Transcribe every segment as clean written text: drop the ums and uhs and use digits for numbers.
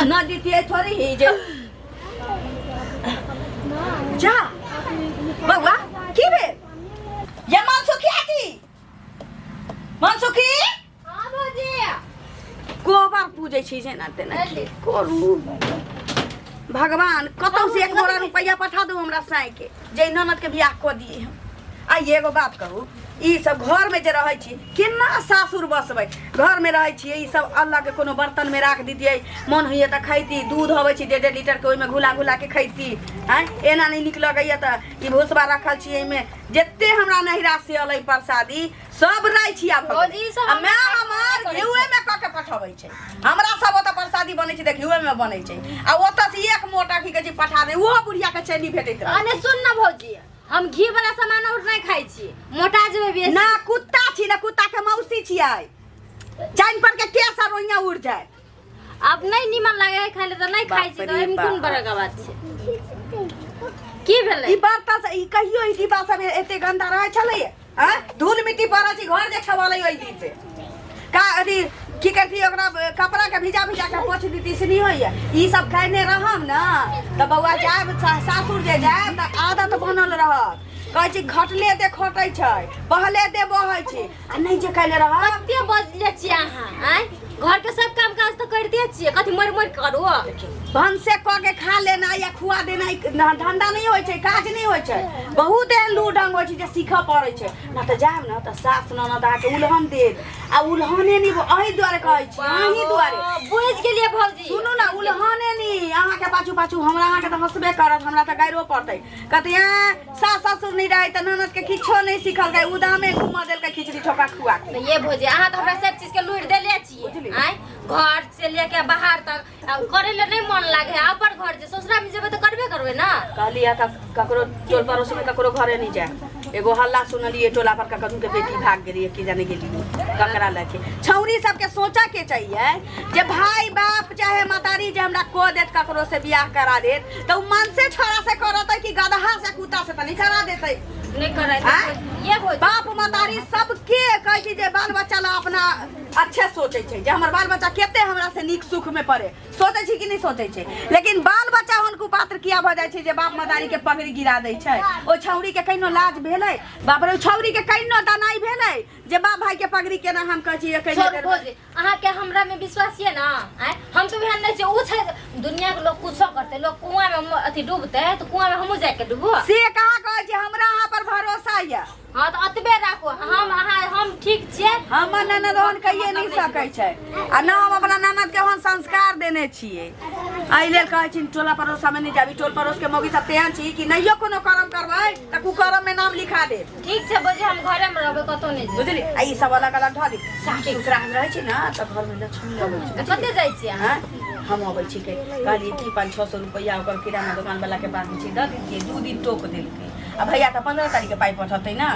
न दितियै थोड़ी ही जे जा बौआ की भेल ये मनसुखी आती मनसुखी हाँ भौजी गोबर पूजै छी जेना तेना की करू भगवान कतौ से एक बोरा रुपैआ पठा दू हमरा साँइ के जे ननद के बियाह कऽ दिए हम आ एगो बात कहू ई सब घर में जे रहै छी केना सासुर बसबै घर में रहै छियै ई सब अलग कोनो बर्तन में राख दितियै मन होइए तऽ खैती दूध अबै छी डेढ़ डेढ़ लीटर के ओहिमे घुला घुला के खैती आँय एना नहि नीक लगैए तऽ ई भूसबा रखल छी एहिमे जते हमरा नैहरा से अलै प्रसादी सब रहै छी आब भौजी, ई सब आ माय हमर घिउए में कऽ के पठबै छै हमरा सब ओतऽ प्रसादी बनै छै तऽ घिउए में बनै छै आ ओतऽ से एक मोटा की कहै छै पठा दे ओहो बुढ़िया के चैनी भेटैत रहै अने सुन ना भौजी हम घी वाला सामान और नहीं खाई छी मोटा जेबै बेसी ना कुत्ता छी ना कुत्ता के मौसी छियै चाइन पर के केस आ रोइया उड़ जाए अब नहीं नीमन लागे है खाए ले तो नहीं खाई छी बाप तो रे एहिमे कोन बाप। बड़का बात छै की भेलै ई बात तऽ ई कहियो ई डिब्बा सब एते गंदा रहै छलै आँ धूल मिट्टी पड़ल छै घर जे छवलै ओहि दिन से का अथी की करती ओकरा कपड़ा के भिजा भिजा के पोछ दीती से नहीं होइए ई सब खैने रहम ना तऽ बौआ जायब सासुर जे जायब तऽ आदत बनल रहत कहै छी घटले दे खटै छै बहले दे बहै छै आ नहि जे कैले रहब कते बजले छियै अहाँ आँय घर के सब काम काज तऽ करिते छियै कथी मरि मरि करू भनसे कऽ के खा लेना या खुआ देना ई धंधा नहि होइ छै काज नहि होइ छै बहुत एहन लू ढंग होइ छै जे सीखऽ पड़ै छै ना तऽ जायब ने तऽ सास ननद अहाँके उलहन देत आ उलहने नहि अही दुआरे कहै छी अही दुआरे बुझि गेलियै भौजी सुनू ने उलहने नहि अहाँके पाछू पाछू हमरा अहाँके तऽ हँसबे करत हमरा तऽ गाइरो पड़तै कहतै ऐं सास ससुर नहि रहै तऽ ननद के किछो नहि सिखलकै उदामे घुमा देलकै खिचड़ी ठोका खुआ के तऽ ये भौजी अहाँ तऽ हमरा सब चीज के लूरि देले छियै बुझली। आँय घर से लेके बाहर तक आ करे ले नहीं मन लागे है अपन घर जे ससुरा में जेबै तऽ करबे करबै ना कहली है ककरो टोल पड़ोस में ककरो घरे नहीं जाए एगो हल्ला सुनलिए टोला पर ककरो के बेटी भाग गेलिए की जाने गेलिए ककरा लके छौरी सबके सोचा के चाहिए जे भाई बाप चाहे मतारी जे हमरा को देत ककरो से बियाह करा देत तऽ उ मन से छोरा से करतै कि गदहा से कुत्ता से तऽ नहीं करा देतै नहीं करै आँय? ये भौजी बाप मतारी सबके कहै छै जे बाल बच्चा ला अपना अच्छे सोचै छै जे हमर बाल बच्चा कते हमरा से नीक सुख में पड़े सोचै छै कि नहि सोचै छै लेकिन बाल बच्चा हुनको पात्र किया भऽ जाइ छै जे बाप मदारी के पगड़ी गिरा दै छै ओ छौड़ी के कहिनो लाज भेलै बाप रे ओ छौड़ी के कहिनो दनाई भेलै जे बाप भाई के पगड़ी केना हम कहै छियै कहिनो छोड़ू भौजी अहाँके हमरा में विश्वास ये ना आँय हम तऽ ओहन नहि छियै ओ छै दुनिया के लोग कुछो करतै लोग कुआं में अथी डूबतै तऽ कुआं में हमहूँ जाके डूबू से कहाँ कहै छै हमरा अहाँ पर भरोसा यऽ हाँ तऽ एतबे राखू हम अहाँ हम ठीक छियै हमर ननद ओहन कहिए नहि सकै छै आ न हम अपना ननद के ओहन संस्कार देने छियै एहि लेल कहै छी टोला पड़ोसा में नहि जाबी टोल पड़ोस के मौगी सब तेहन छी कि नहियो कोनो कर्म करबै तऽ कुकर्म में नाम लिखा देत ठीक छै बजे हम घरे में रहबै कतौ नहि जेबै बुझली आ ई सब अलग अलग धऽ दी साफ सुथरा हम रहै छी ने तऽ घर में लक्ष्मी अबै छै कतऽ जाइ छियै अहाँ आँय? हम अबै छी के कहलियै कि 500-600 रुपैआ ओकर किराना दोकान वाला के बाकी छै दऽ दितियै दू दिन टोक देलकै आ भैया तऽ 15 तारीख के पाइ पठेतै ने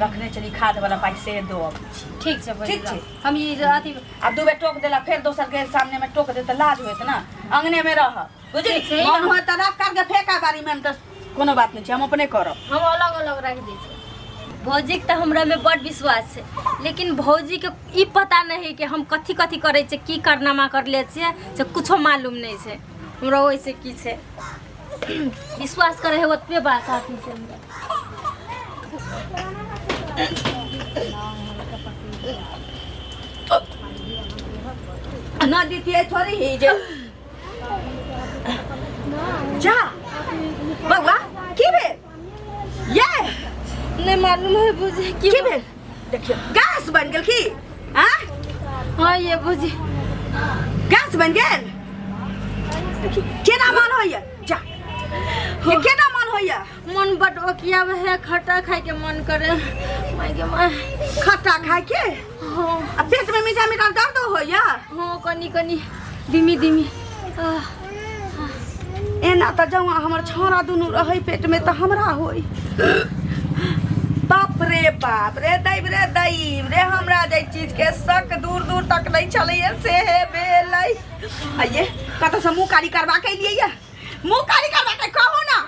रखने छली खाद वाला पाइ से दऽ अबै छी ठीक छै बजे ठीक छै। हम ई जे अथी आब दू बेर टोक देला फेर दोसर के सामने में टोक दे तऽ लाज होयत ने अंगने में रह बुझली ठीक छै। मन होय तऽ राख काट के फेंका बारी में तऽ कोनो बात नहि छै हम अपने करब हम अलग अलग राखि दै छियै भौजीके तऽ हमरामे बड विश्वास छै लेकिन भौजीके ई पता नहि है कि हम कथी कथी करै छियै की कारनामा करले छियै से कुछो मालूम नहि छै हमरा ओहिसँ की छै विश्वास करै है ओतबे बात काफी छै हमरा न दितियै थोड़ी ही जे जा बौआ की भेल ये नहीं मालूम है बुझे की भेल देखियौ गैस बनि गेल की आँ हाँ ये बुझे गैस बनि गेल देखियौ केना मन होइए जा ये केना मन होइए मन बड ओकिया है खट्टा खाए के मन करे माय के माय खट्टा खाए के हाँ आ पेट में मीठा मीठा दर्द होइए हाँ कनी कनी धीमी धीमी आह, एना तऽ जौआ हमर छौड़ा दुनू रहै पेटमे तऽ हमरा होई बाप रे बाप रे दैब रे दैब रे हमरा जाहि चीजके शक दूर दूर तक नहि छलैए से हे भेलै आइए कतऽसँ मुँह कारी करबा के एलियै ये मुँह कारी करबा के कहू ना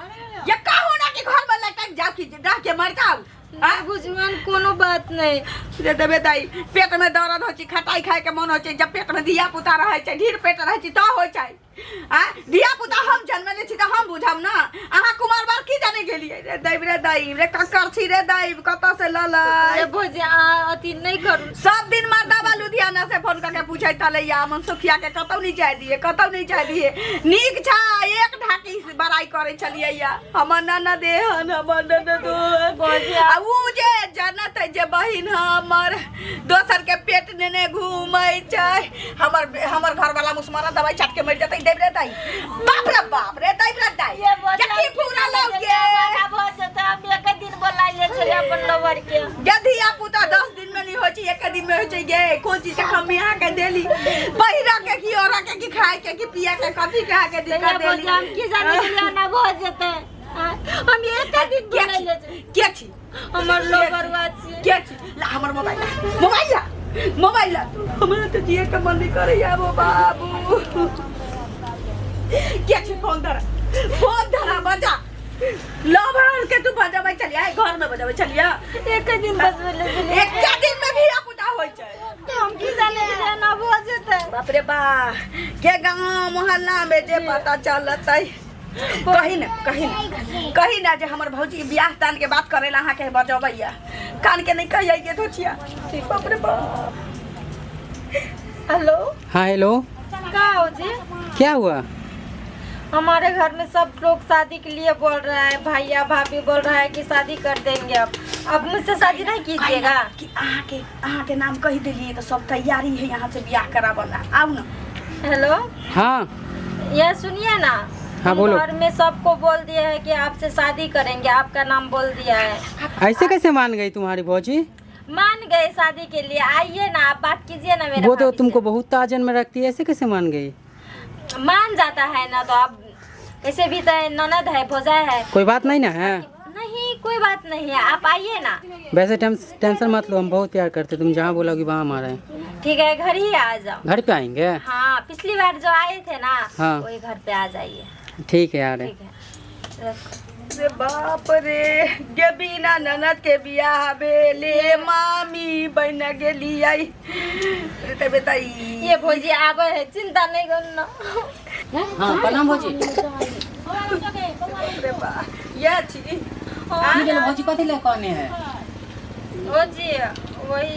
ये कहू ना कि घरमे लटक जाउ कि रह के मर जाउ आ? भौजी कोनो बात नहीं। रे देबे दाई, पेट में दर्द होइ छै, खटाई खाय के मन होइ छै। जब पेट में धिया पुता रहै छै, ढीर पेट रहै छै तऽ होइ छै। आ धिया पुता हम जन्मेले छी तऽ हम बुझब ना। अहाँ कुमार बार की जाने गेलियै? रे दैब, रे दैब, रे ककर छी रे दैब, कतऽ से ललै? रे भौजी, अहाँ अथी नहीं करू। सब दिन मर्दाबा लुधियाना से फोन करके पूछै तलैया मन सुखिया के कतौ नहीं जाय दिए, कतौ नहीं जाय दिए। नीक छा एक ढाकी से बड़ाई करै छलियै या हमर ननद एहन, हमर ननद ओहन। भौजी, आ उ जे जनत है जे बहिन हमर दोसर के पेट नेने घूमै छै, हमर हमर घर वाला मुसमारा दवाई चाट के मर जतै। देब रे दाई, बाप रे बाप, रे दाई रे दाई, ये भौजी, के की फूरा लौके भऽ जेतै। हम एक दिन बोलाइले छलियै अपन लवर के। गे धिया पुता 10 दिन में नहीं होइ छै, एक दिन में होइ छै। गे कोन चीज के कमी अहाँ के देली? पहिरा के की, ओढ़ा के की, खाए के की, पिया के कथी के अहाँ के दिक्कत ये भौजी, देली? हम की जाने गेलियै एना भऽ जेतै। आँय, हम एक दिन के बोलाइले छी? छलियै। के छी? हमर लवरवा छियै। के छी? ला हमर मोबाइल ला, मोबाइल ला, मोबाइल ला। हमरा तऽ जिए के मन नहीं करैया वो बाबू। के छी? फोन धरा, फोन धरा, बजा लवर के तू बजाबै चलिया, घर में बजाबै चलिया। एक दिन बजबेले छलियै। एक दिन में धिया पुता होइ छै। हम की जाने गेलियै एना भऽ जेतै। बाप रे बा, के गाँव मोहल्ला में जे पता चलतै। कही ना, कही ना, कही ना जे हमर भौजी बियाह दान के बात करे ला अहाँके बजबैया। कान के नहीं कहियै के धोचिया। बाप रे बाप। हेलो। हाँ, हेलो। का हो जी? क्या हुआ? हमारे घर में सब लोग शादी के लिए बोल रहा है, भैया भाभी बोल रहा है कि शादी कर देंगे। अब मुझसे शादी नहीं कीजिएगा? कि अहाँके अहाँके नाम कहि देलियै तऽ सब तैयारी है यहाँ से बियाह कराबऽ ला। आउ न। हेलो। हाँ। यह सुनिए ना। हाँ, हम बोलो। घर में सबको बोल दिया है कि आपसे शादी करेंगे, आपका नाम बोल दिया है। ऐसे कैसे मान गई तुम्हारी भौजी? मान गए शादी के लिए। आइए ना, आप बात कीजिए ना मेरे वो तो भाभी से। तुमको बहुत ताजन में रखती है, ऐसे कैसे मान गई? मान जाता है ना, तो आप ऐसे भी तो ननद है, भौजा है। कोई बात नहीं ना है? नहीं, कोई बात नहीं है, आप आइए ना। वैसे टेंशन मत लो, हम बहुत प्यार करते हैं। तुम जहाँ बोलोगी वहाँ हम आ रहे हैं। ठीक है, घर ही आ जाओ। घर पे आएंगे? हाँ, पिछली बार जो आए थे ना, हाँ। वही घर पे आ जाइए। ठीक है, आ रहे। ठीक है, रखो। रे बाप रे, गे बिना ननद के बियाह भेले, मामी बन गेलियै रे। तबे तऽ ये भौजी आवे है, चिंता नहीं करना। हाँ, प्रणाम भौजी। रे बा, ये छी? की भेल भौजी, कथी ले कहने है? भौजी, वही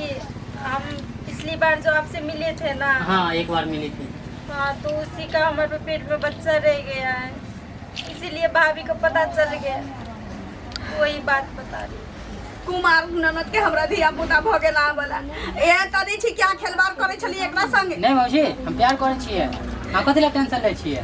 हम पिछली बार जो आपसे मिले थे ना। हाँ, एक बार मिली थी। हाँ, तो उसी का हमारे पेट में बच्चा रह गया है, इसीलिए भाभी को पता चल गया, वही बात बता रही। कुमार ननद के हमरा धिया पुता भऽ गेल अहाँ वाला। एहन तऽ नहि छी कि अहाँ खेलबाड़ करै छलियै एकरा संगे? नहीं भौजी, हम प्यार करै छियै। अहाँ कथी ले टेंशन लै छियै?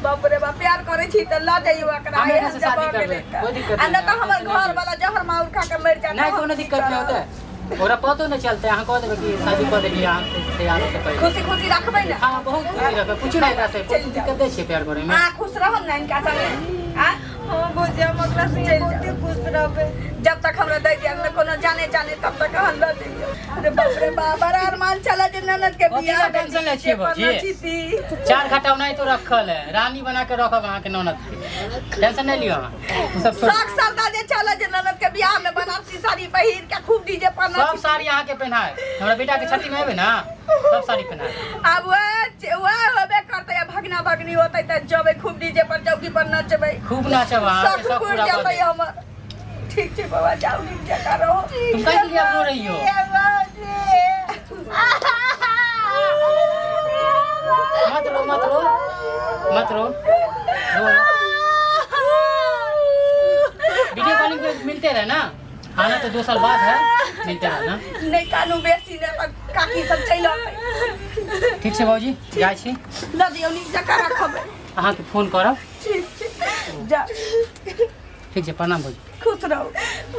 बाप रे बाप, प्यार करै छी तऽ लऽ जइयौ एकरा। हम एकरा एहन से जब शादी भऽ करबै, गेलै तऽ। कोई दिक्कत आ नहीं नहि तऽ है, हमर टेंशन घर वाला जहर माहुर खा के मरि जायत। नहीं, कोनो दिक्कत नहीं होतै। ओकरा पतो नहीं चलते। अहाँ कह देबै कि शादी कऽ देलियै अहाँ से तैयार होके पहिले। खुशी खुशी रखबै ने? हाँ, बहुत खुशी रखबै। पूछू ना एकरा से, कोई दिक्कत दै छियै प्यार करे में? अहाँ खुश रहब ने हिनका संगे? आ हाँ भौजी, हम ओकरा संगे चलि बहुते खुश रहबै। जब तक हमरा दै दिया कोनो जाने जाने तब तक हम लऽ जइयौ। अरे बाप रे बाप, बड़ा अरमान छलै जे ननद के कथी बियाह ला टेंशन लै छियै भौजी? छी। चार घाटा ओनाहितो रखल है, रानी बना के रखब अहाँके ननद के। टेंशन नहीं लियो अहाँ, उ सब छोड़। शौक सरदा जे छलै जे ननद के बियाह में बनारसी साड़ी पहिर के खूब डीजे पर सब नाची। साड़ी अहाँके पहनाए। हमरा बेटा के छठी में एबै ना, सब साड़ी पहनाए। आब वएह वएह होबे करतै। आ भगना भगनी होतै तऽ जबै खूब डीजे पर, चौकी पर नचबै। खूब नाचब अहाँके, शौक सब पुरि पूरा कऽ जेतै देब। हमर। ठीक छै बाबा, जाउ, नीक जकाँ रहो। तुम काहे के लिए अब रो रही हो? मत रो, मत रो, मत रो, रो मत। वीडियो कॉलिंग पे मिलते रहे ना। आना तो 2 साल बाद है, मिलते रहे ना। नहि कानू बेसी, नहि तऽ काकी सब चलि अतै। ठीक छै भौजी, जाइ छी। लऽ दियौ, नीक जकाँ रखबै। अहाँके फोन करब। ठीक छै, जा। ठीक छै, प्रणाम भौजी। खुश रहू।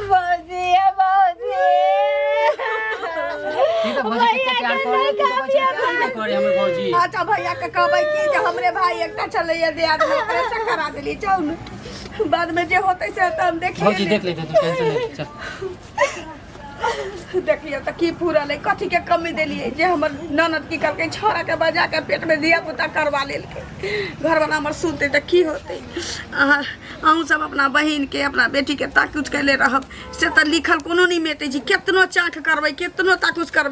भौजी, भौजी। ठीक है भौजी, कितना प्यार करे, तू तो कहै छै प्यार नहि करे हमर भौजी। अच्छा, भैया के कहबै कि जे हमरे भाई एकटा छलैया दियाद में, ओकरे से करा देली। जाउ ने, बाद में जे होतै से तऽ हम देखिए भौजी लेब। देख लेते, तू टेंशन नहीं, चल। देखियौ तऽ की पूरल है, कथी के कमी देलियै जे हमर ननद की कहलकै, छौड़ा के बजा के पेट में धिया पुता करवा लेलकै। घरवाला हमर सुनतै तऽ की होतै? अहाँ अहूँ सब अपना बहिन के, अपना बेटी के ताकुच कैले रहब, से तऽ लिखल कोनो नहि मेटै छै। केतनो चाँख करबै, केतनो ताकुच करबै।